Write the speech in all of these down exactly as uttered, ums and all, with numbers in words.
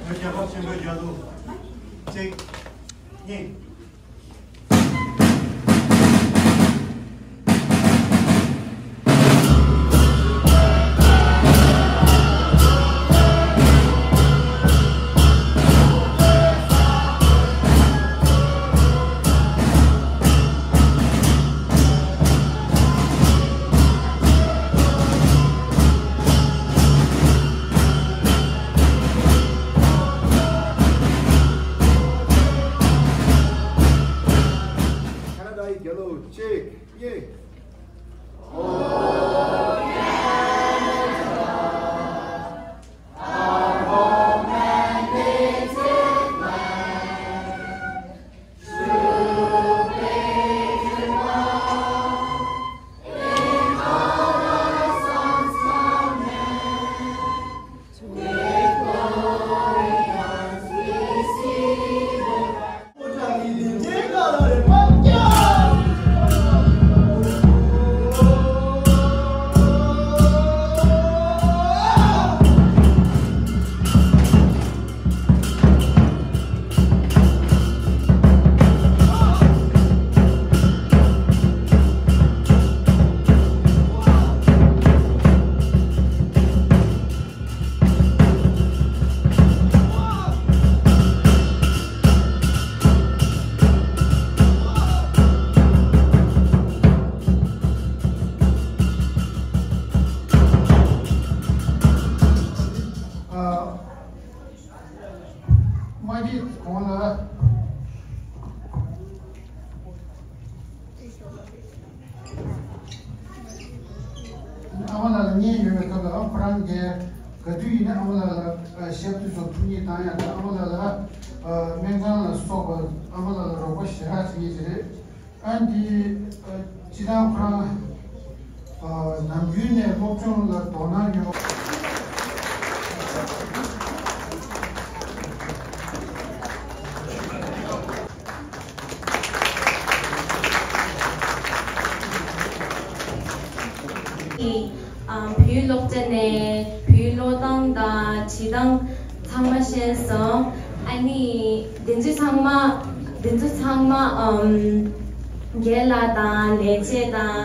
རྒྱལ་ཁབ་ཆེན་པོའི་རྒྱལ་དུ། གཅིག་གཉིས། ཁ་ན་ཌའི་རྒྱལ་གླུ་གཅིག་གཉིས། མ་གི་གོང་ལ། ཨ་མ་ལགས་ལ་གཉེན་ཡོད་པའི་སྐབས་ལ་ཁོ་རང་གིས་ག་དུས་ཡིན་ན་ཨ་མ་ལགས་ལ་ཞབས་ཏོག་ཙམ་ཕུལ་མཁན་དང་ཡང་ན་ཨ་མ་ལགས་ལ་སྨན་ཁང་ལ་སོགས་པ་ཨ་མ་ལགས་ལ་རོགས་པ་ཞེ་དྲག་བྱེད་མཁན་ཅིག་རེད། ཨ་འདི་སྤྱི་བཏང་ཁོ་རང་ནམ་རྒྱུན་ནས་སློབ་སྦྱོང་ལ་དོ་སྣང་ཡོད། བོད་ཡིག་སློབ་གྲྭ་ནས་བོད་ཡིག་ཀློག་སྟངས་དང་བྲིས་སྟངས་ཚང་མ་ཤེས་སོང་། ཨ་ནི་དེ་ཚོ་ཚང་མ་དེ་ཚོ་ཚང་མ་ཨམ་རྒན་ལགས་དང་ལས་བྱེད་དང་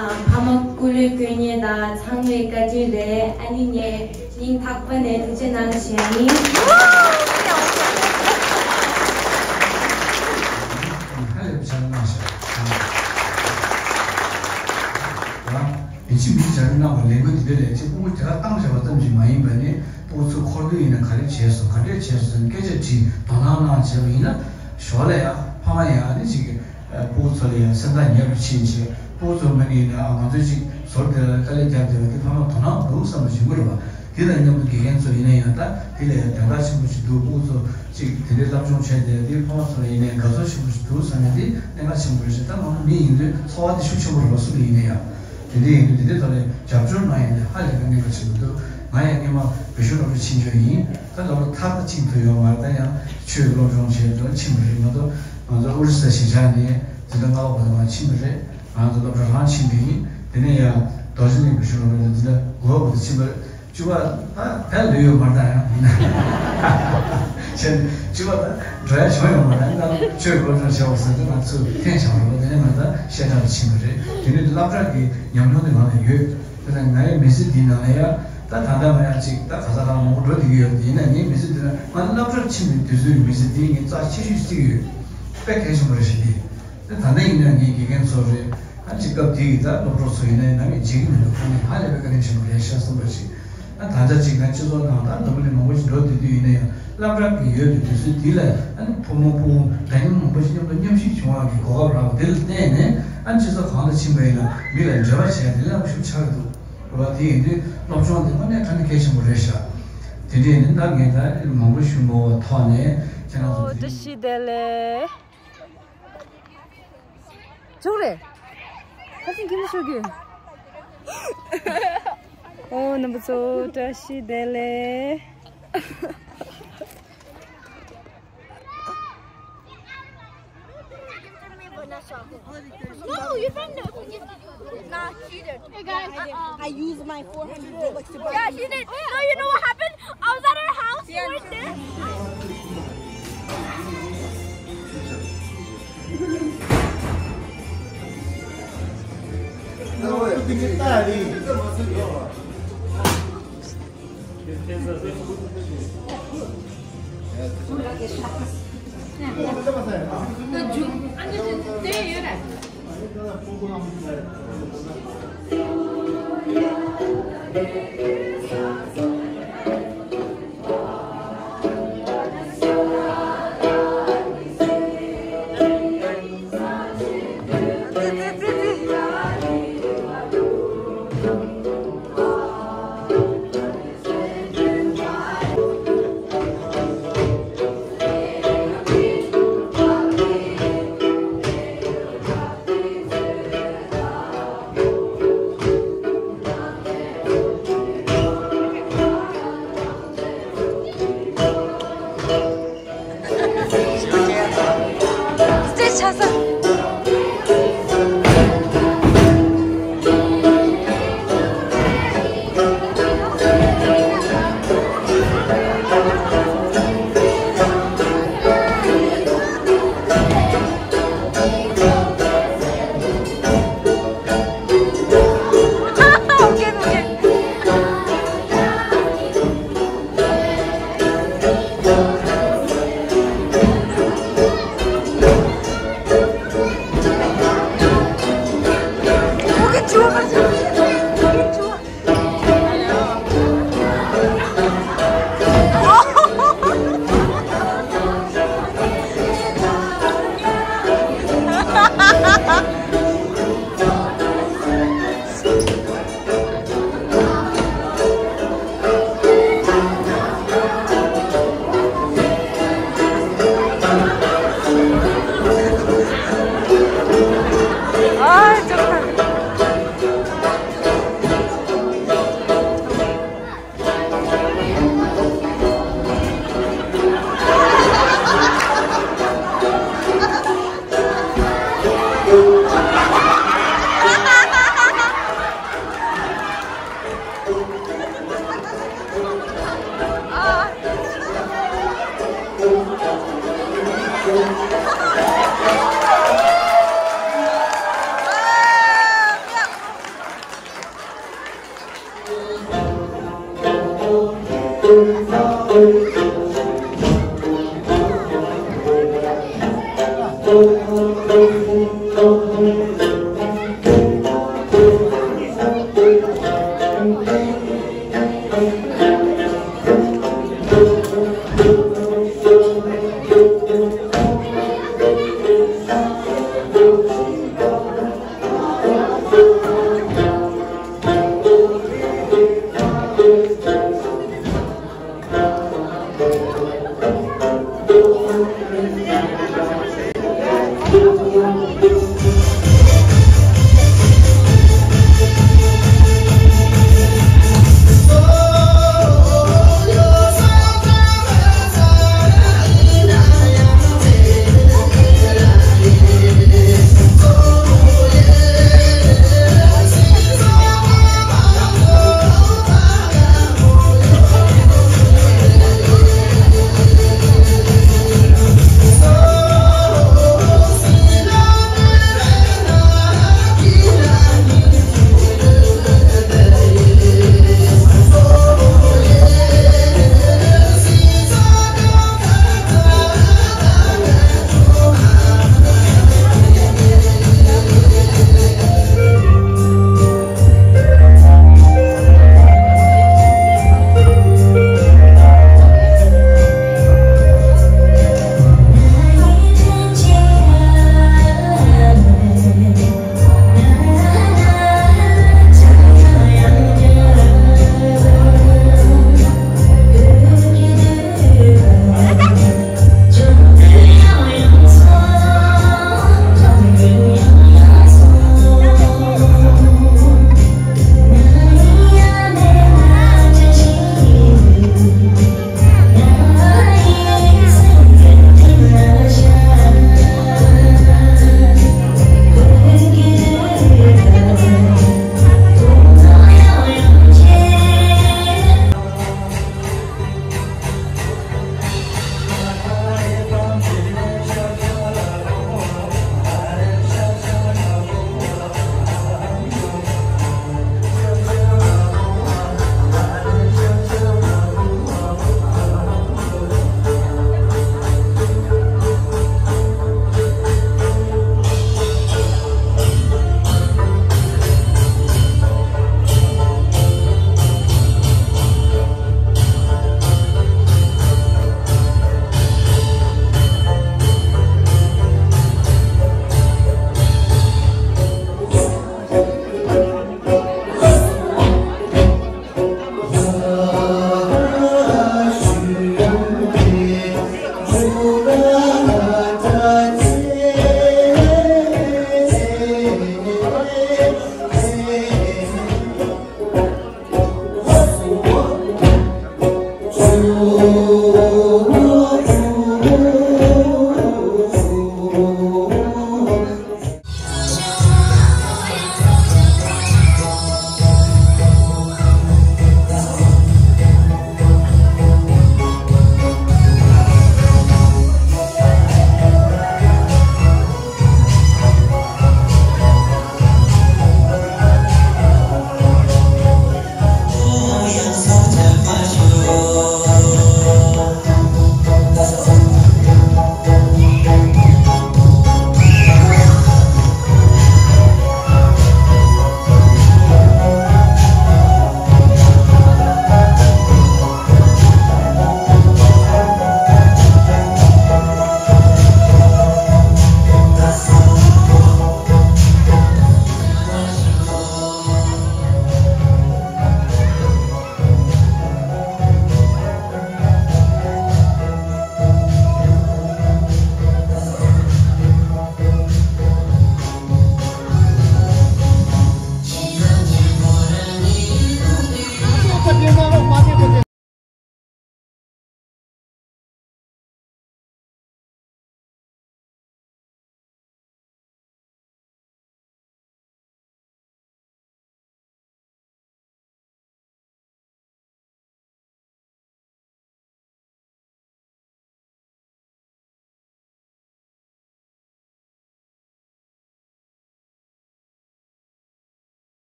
ཨམ་ཕ་མ་སྐུ་ལུས་དཀོན་གཉེར་དང་ཚང་མའི་བཀའ་དྲིན་རེད། ཨ་ནི་ངས་སྙིང་ཐག་པ་ནས་ཐུགས་རྗེ་གནང་ཞུ་ཡ་ཡིན། ཧ་ལས་པའི་ཕྱག་ལས་གནང་ཞིང་། ཡིན་གཅིག་མིན་གཅིག་གནང་བ་ལས་འགུལ་འདི་འདྲ་ལས་བྱེད་ཕྲུ་གུ་དེ་དག་བཏང་བཞག་པ་ཙམ་གྱིས་མ་ཡིན་པ་ནི་ཕྲུ་གུ་ཚོ་འཁོར་དུས་ཡིན་ན་ག་རེ་བྱས་སོང་ག་འདྲས་བྱས་སོང་སྐད་ཆ་དྲིས་དོ་སྣང་གནང་བྱས་པ་ཡིན་ན་ཞོར་ལ་ཡང་ཕ་མ་ཡང་ནི་ཅིག་ཕྲུ་གུ་ཚོ་ལ་ཡང་སེམས་ཐག་ཉེ་རུ་ཕྱིན་བྱས་ཕྲུ་གུ་ཚོ་མ་ནི་ཡིན་ན་ང་ཚོས་ཅིག་ཟུར་དེ་ལ་དཀའ་ལས་རྒྱབ་བསྡད་པ་དེ་ཕ་མ་དོ་སྣང་འདུག་བསམ་པ་ཞིག་ཡོང་གི་རེད་བ། དེ་དང་མཉམ་དུ་དགེ་རྒན་ཚོ་ཡིན་ན་ཡང་ད་དེ་ལ་ཡང་དོན་དག་ཆེན་པོ་ཞིག་འདུག་ཕྲུ་གུ་ཚོ་ཅིག་དེ་འདྲའི་སློབ་སྦྱོང་བྱས་བསྡད་དེ་ཕ་མ་ཚོ་ལ་ཡིན་ནའི་དགའ་ཚོར་ཆེན་པོ་ཞིག་འདུག་བསམ་ནས་དེ་གནད་འགག་ཆེན་པོ་རེད་ཤག་ད་ང་ཚོ་མི་ཡིན་དུས་ཚོར་བ་དེ་ཤུགས་ཆེན་པོ་རེད་བ་སུ་ལ་ཡིན་ན་ཡང་། དེ་འདྲ་ཡིན་དུས་དེ་འདྲའི་ཐོག་ནས་རྒྱབ་སྐྱོར་གནང་ཡ་དེ་ཧ་ལས་པའི་གནད་འགག་ཆེན་པོ་འདུག་ང་ཡང་སྔོན་མ་བོད་གཞུང་སློབ་གྲྭ་ཕྱིན་ཆོག་ཡིན། ད་སློབ་གྲྭ་མཐར་ད་ཕྱིན་ཐུབ་ཡོད་མ་རེད། ད་ཡང་ཆོས་སློབ་སྦྱོང་བྱས་ཏེ་ཕྱིན་པ་རེད། ང་ཚོ་ང་ཚོ་ཨོ་རི་ས་གཞིས་ཆགས་ནས་འཛིན་གྲྭ་ལྔ་པ་བར་དུ་མར་ཕྱིན་པ་རེད། ང་ཚོ་སློབ་གྲྭ་རང་ཕྱིན་པ་ཡིན། དེ་ནས་ཡང་རྡོ་རྗེ་གླིང་བོད་གཞུང་སློབ་གྲྭ་འཛིན་གྲྭ་དགུ་པ་བར་དུ་ཕྱིན་པ་རེད། བཅུ་པ་ད་ཕན་ལོས་ཡོད་མ་རེད་ད་ཡང་། བྱས་ནས་བཅུ་པ་ད་འགྲོ་ཡ་བྱུང་ཡོད་མ་རེད། ད་ཆོས་སློབ་སྦྱོང་བྱས་པ་ཟེར་དུས་ང་ཚོས་ཐེངས་བཞག་རེད་པ། དེ་ནས་ང་ད་བཤད་གྲྭ་ལ་ཕྱིན་པ་རེད། དེ་ནས་སློབ་གྲྭ་གི་ཉམས་མྱོང་དེ་ང་ལ་ཡོད། དེ་ནས་ང་ཡི་མི་ཚེ་འདིའི་ནང་ལ་ཡ་ད་ད་ལྟ་ང་ཡང་ཅིག་ད་ག་ས་ག་མང་པོ་འགྲོ་བསྡད་ཀྱི་ཡོད་རེད། ཡིན་ན་ངའི་མི་ཚེ་འདི་ན་ང་སློབ་གྲྭར་ཕྱིན་པའི་དུས་ཚོད་ཀྱི་མི་ཚེ་འདི་ངས་རྩ་ཆེ་ཤོས་བརྩི་གི་ཡོད། དཔེ་གལ་ཆེན་པོ་རེད་ཤག་འདི། ད་ད་ནས་ཡིན་ན་ངའི་དགེ་རྒན་ཚོ་རེད། ཨ་ཅིག་སྐབས་དེ་ཡི་ད་སློབ་གྲོགས་ཚོ་ཡིན་ན་ཡང་ང་མི་བརྗེད་ཀྱི་མི་འདུག་ཁོང་ནི་ཧ་ལས་པའི་བཀའ་དྲིན་ཆེན་པོ་རེད་ཤག་བསམ་པ་ཞིག་ཨ་ད་ཆ་ཅིག་ང་སྤྱི་ཚོགས་ནང་ད་འཛམ་བུ་གླིང་མང་པོ་ཞིག་འགྲོ་བསྡད་དུས་ཡིན་ན་ཡང་སློབ་གྲྭ་གི་ཡོད་པའི་དུས་ཚོད་འདི་ལ་ཨ་ནི་ཕོ་མོ་སྤུ་གུ་འདྲ་མཉམ་མང་པོ་ཞིག་མཉམ་དུ་མཉམ་ཞུགས་བྱུང་བ་གི་གོ་སྐབས་རག་པ་དེ་ལ་བརྟེན་ནས་ཨ་ནི་སྤྱི་ཚོགས་གང་དུ་ཕྱིན་པ་ཡིན་ན་མི་ལ་འབྲེལ་བ་བྱས་དེ་ལ་ཤུགས་ཆག་གི་འདུག་རེད་བ། དེ་ཡིན་དུས་སློབ་སྦྱོང་དེ་དངོས་གནས་དྲང་གནས་གལ་ཆེན་པོ་རེད་ཤག་དེ་འདྲས་ནི་ད་ངས་ད་མང་པོ་ཞུ་མ་བ་ཐོག་ནས་ཁྱེད་རང་ཚོ་ཨོ་བཀྲ་ཤིས་བདེ་ལེགས། ཅོག་རེད། ཁ་སང་ཁྱིམ་ཤོག་གི། ཨོ་རྣམ་པ་ཚོ་བཀྲ་ཤིས་བདེ་ལེགས། No, you found it. Nah, she did. Hey guys, uh-uh. I used my four hundred Robux to buy. Yeah, she did. No, you know what happened? I was at her house. Yeah. You weren't there.